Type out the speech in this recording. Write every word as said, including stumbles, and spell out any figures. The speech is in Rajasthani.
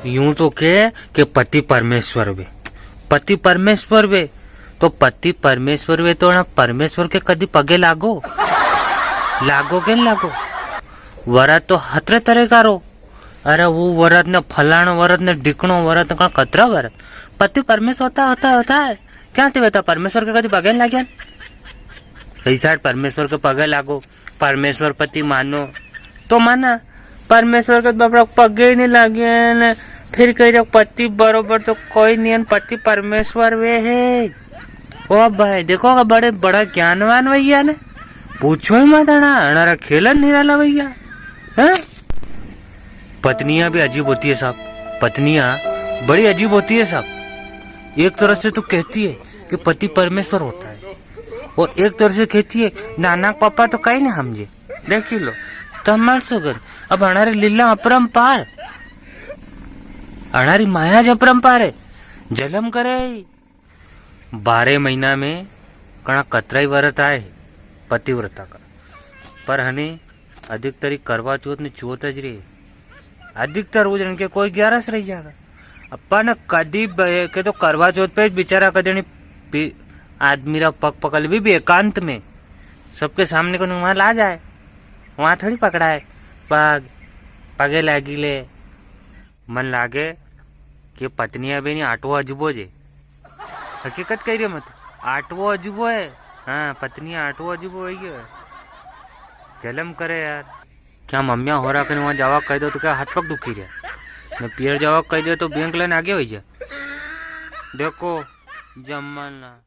यूं तो के के पति परमेश्वर वे, पति परमेश्वर वे, तो पति परमेश्वर वे तो ना परमेश्वर के कदी पगे लागो, लागो के न लागो? वरत तो हतरे तरह का रो। अरे वो वरत ने फलाणो वरत ने ढिकणो वरत ने कण कतरा वरत। पति परमेश्वर होता, होता, होता है। क्या ते बेटा परमेश्वर के कदी पगे न लाग्या? सही साइड परमेश्वर के पगे लागो, परमेश्वर पति मानो तो माना, परमेश्वर के बापड़ा पगे ही नहीं लागे ने, फिर कह रहे पति बरोबर तो कोई नहीं है, पति परमेश्वर वे है। ओ भाई देखो, बड़े बड़ा ज्ञानवान भैया ने पूछो ही मत, अणा अणारा खेलन निराला भैया। हैं? पत्नियां भी अजीब होती है साहब, पत्नियां बड़ी अजीब होती है साहब। एक तरह से तो कहती है कि पति परमेश्वर होता है, और एक तरह से कहती है नाना पापा तो कई नहीं समझे। देखी लो, तमार सुगन, अब अणारी लीला अपरंपार, अणारी माया ज अपरंपार है। जलम करे ही। बारह महीना में कणा कतरा ही व्रत आए पतिव्रता का, पर हने अधिकतर ही करवा चौथ ने चौथ ज रे। अधिकतर वो जन के कोई ग्यारस रही जाएगा। अपन कदी ब-, के तो करवा चौथ पे बेचारा कदे नी पी-, आदमी रा पग पकड़ भी, भी एकांत में सबके सामने को वहां ला जाए, वहां थोड़ी पकड़ाए पग, पगे लागी ले। मन लागे कि पत्नियां भी नहीं आठवो अजूबो जे। हकीकत कही रही मत, आठवो अजूबो है। हाँ, पत्नियां आठवो अजूबो है। जलम करे यार। क्या मम्मियां हो रहा कने वहां जावा कह दो तो क्या हाथ पग दुखी रहे? मैं पियर जावा कह दो तो बैंक लेने आगे हो जा। देखो, जमाना।